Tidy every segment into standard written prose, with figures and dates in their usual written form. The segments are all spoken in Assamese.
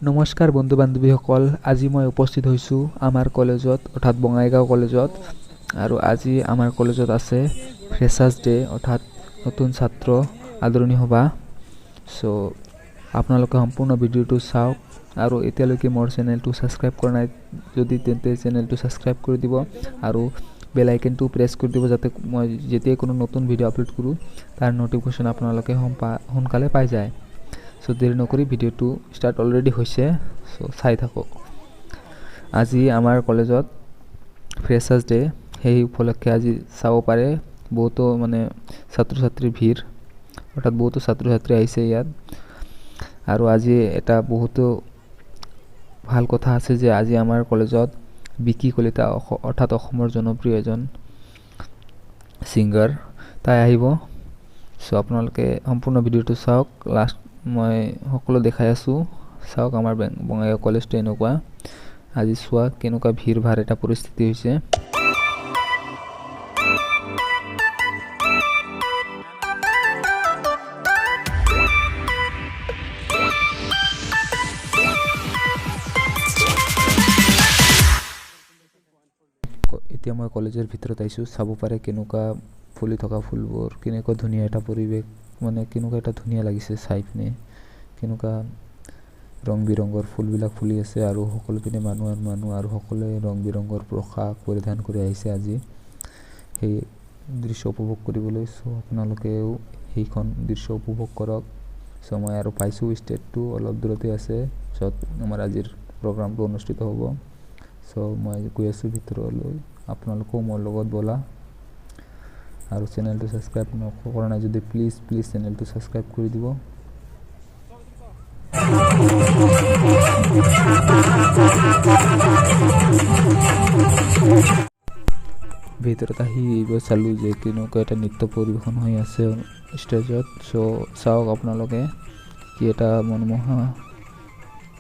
নমস্কাৰ বন্ধু বান্ধৱীসকল, আজি মই উপস্থিত হৈছোঁ আমাৰ কলেজত, অৰ্থাৎ বঙাইগাঁও কলেজত। আৰু আজি আমাৰ কলেজত আছে ফ্ৰেছাৰ্ছ ডে, অৰ্থাৎ নতুন ছাত্ৰ আদৰণি সভা। চ' আপোনালোকে সম্পূৰ্ণ ভিডিঅ'টো চাওক আৰু এতিয়ালৈকে মোৰ চেনেলটো ছাবস্ক্ৰাইব কৰা নাই যদি তেন্তে চেনেলটো ছাবস্ক্ৰাইব কৰি দিব আৰু বেল আইকনটো প্ৰেছ কৰি দিব, যাতে মই যেতিয়াই কোনো নতুন ভিডিঅ' আপলোড কৰোঁ তাৰ ন'টিফিকেশ্যন আপোনালোকে সোনকালে পাই যায়। চ' দেৰি নকৰি ভিডিঅ'টো ষ্টাৰ্ট অলৰেডি হৈছে, চ' চাই থাকক। আজি আমাৰ কলেজত ফ্ৰেছাৰ্ছ ডে, সেই উপলক্ষে আজি চাব পাৰে বহুতো ছাত্ৰ ছাত্ৰীৰ ভিৰ, অৰ্থাৎ বহুতো ছাত্ৰ ছাত্ৰী আহিছে ইয়াত। আৰু আজি এটা বহুতো ভাল কথা আছে যে আজি আমাৰ কলেজত বিকি কলিতা, অৰ্থাৎ অসমৰ জনপ্ৰিয় এজন ছিংগাৰ, তাই আহিব। চ' আপোনালোকে সম্পূৰ্ণ ভিডিঅ'টো চাওক, লাষ্ট মই সকলো দেখাই আছোঁ। চাওক আমাৰ বঙাইগাঁও কলেজটো এনেকুৱা, আজি চোৱা কেনেকুৱা ভিৰ ভাৰ এটা পৰিস্থিতি হৈছে। এতিয়া মই কলেজৰ ভিতৰত আহিছোঁ, চাব পাৰে কেনেকুৱা ফুলি থকা ফুলবোৰ, কেনেকুৱা ধুনীয়া এটা পৰিৱেশ, কেনেকুৱা এটা ধুনীয়া লাগিছে চাই পিনে, কেনেকুৱা ৰং বিৰঙৰ ফুলবিলাক ফুলি আছে আৰু সকলো পিনে মানুহ আৰু মানুহ আৰু সকলোৱে ৰং বিৰঙৰ পোছাক পৰিধান কৰি আহিছে আজি সেই দৃশ্য উপভোগ কৰিবলৈ। চ' আপোনালোকেও সেইখন দৃশ্য উপভোগ কৰক। চ' মই আৰু পাইছোঁ ষ্টেজটো অলপ দূৰতে আছে, য'ত আমাৰ আজিৰ প্ৰগ্ৰামটো অনুষ্ঠিত হ'ব। চ' মই গৈ আছোঁ ভিতৰলৈ, আপোনালোকেও মোৰ লগত ব'লা। আৰু চেনেলটো ছাবস্ক্ৰাইব কৰা নাই যদি প্লিজ প্লিজ চেনেলটো ছাবস্ক্ৰাইব কৰি দিব। ভিতৰত আহি এইবাৰ চালোঁ যে কেনেকুৱা এটা নৃত্য পৰিৱেশন হৈ আছে ষ্টেজত। চ' চাওক আপোনালোকে কি এটা মনোমোহা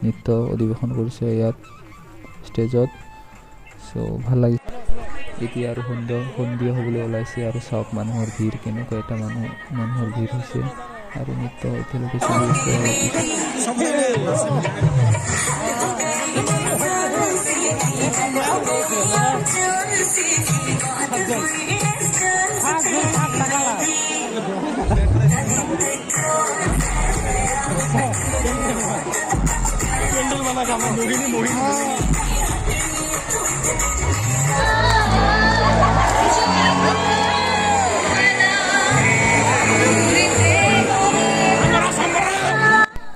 নৃত্য অধিৱেশন কৰিছে ইয়াত ষ্টেজত। চ' ভাল লাগিছে। এতিয়া আৰু সন্ধিয়া হ'বলৈ ওলাইছে আৰু চাওক মানুহৰ ভিৰ, কেনেকুৱা এটা মানুহৰ ভিৰ হৈছে আৰু নৃত্য এতিয়ালৈকে চলি আছে।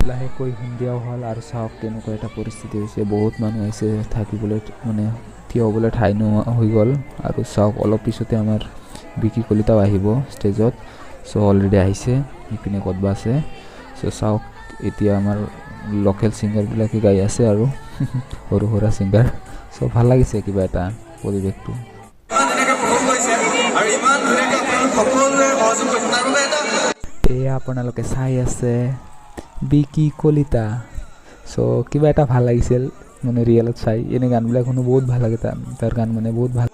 লাহেকৈ সন্ধিয়াও হ'ল আৰু চাওক কেনেকুৱা এটা পৰিস্থিতি হৈছে, বহুত মানুহ আহিছে থাকিবলৈ, থিয় হ'বলৈ ঠাই নোহোৱা হৈ গ'ল। আৰু চাওক অলপ পিছতে আমাৰ বিকি কলিতাও আহিব ষ্টেজত। চ' অলৰেডি আহিছে, ইপিনে ক'তবা আছে। চ' চাওক এতিয়া আমাৰ লোকেল ছিংগাৰবিলাকে গাই আছে আৰু সৰু সুৰা ছিংগাৰ। চ' ভাল লাগিছে কিবা এটা পৰিৱেশটো। এয়া আপোনালোকে চাই আছে বিকি কলিতা। চ' কিবা এটা ভাল লাগিছিল ৰিয়েলত চাই, এনে গানবিলাক শুনো বহুত ভাল লাগে, তাৰ গান বহুত ভাল।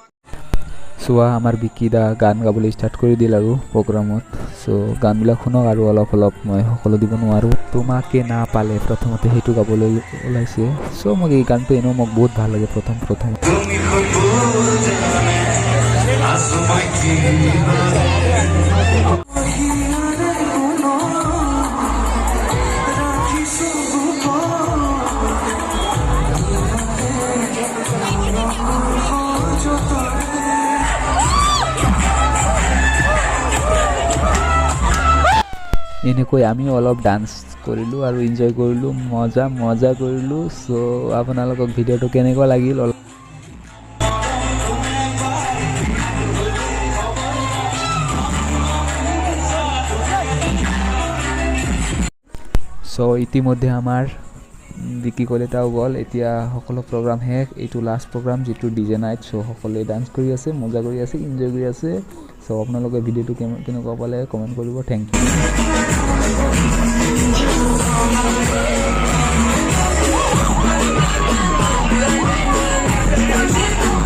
চোৱা আমাৰ বিকি দা গান গাবলৈ ষ্টাৰ্ট কৰি দিল আৰু প্ৰগ্ৰামত। চ' গানবিলাক শুনক আৰু অলপ অলপ, মই সকলো দিব নোৱাৰোঁ। তোমাকে নাপালে প্ৰথমতে সেইটো গাবলৈ ওলাইছে। চ' মোক এই গানটো এনেও মোক বহুত ভাল লাগে প্ৰথম প্ৰথম। এনেকৈ আমিও অলপ ডান্স কৰিলোঁ আৰু এনজয় কৰিলোঁ, মজা মজা কৰিলোঁ। চ' আপোনালোকক ভিডিঅ'টো কেনেকুৱা লাগিল অলপ চ' ইতিমধ্যে আমাৰ বিকি কলিতাও গ'ল, এতিয়া সকলো প্ৰগ্ৰাম শেষ। এইটো লাষ্ট প্ৰগ্ৰাম যিটো ডি জে নাইট। চ' সকলোৱে ডান্স কৰি আছে, মজা কৰি আছে, এনজয় কৰি আছে। চ' আপোনালোকে ভিডিঅ'টো কেনেকুৱা পালে কমেণ্ট কৰিব। Thank you.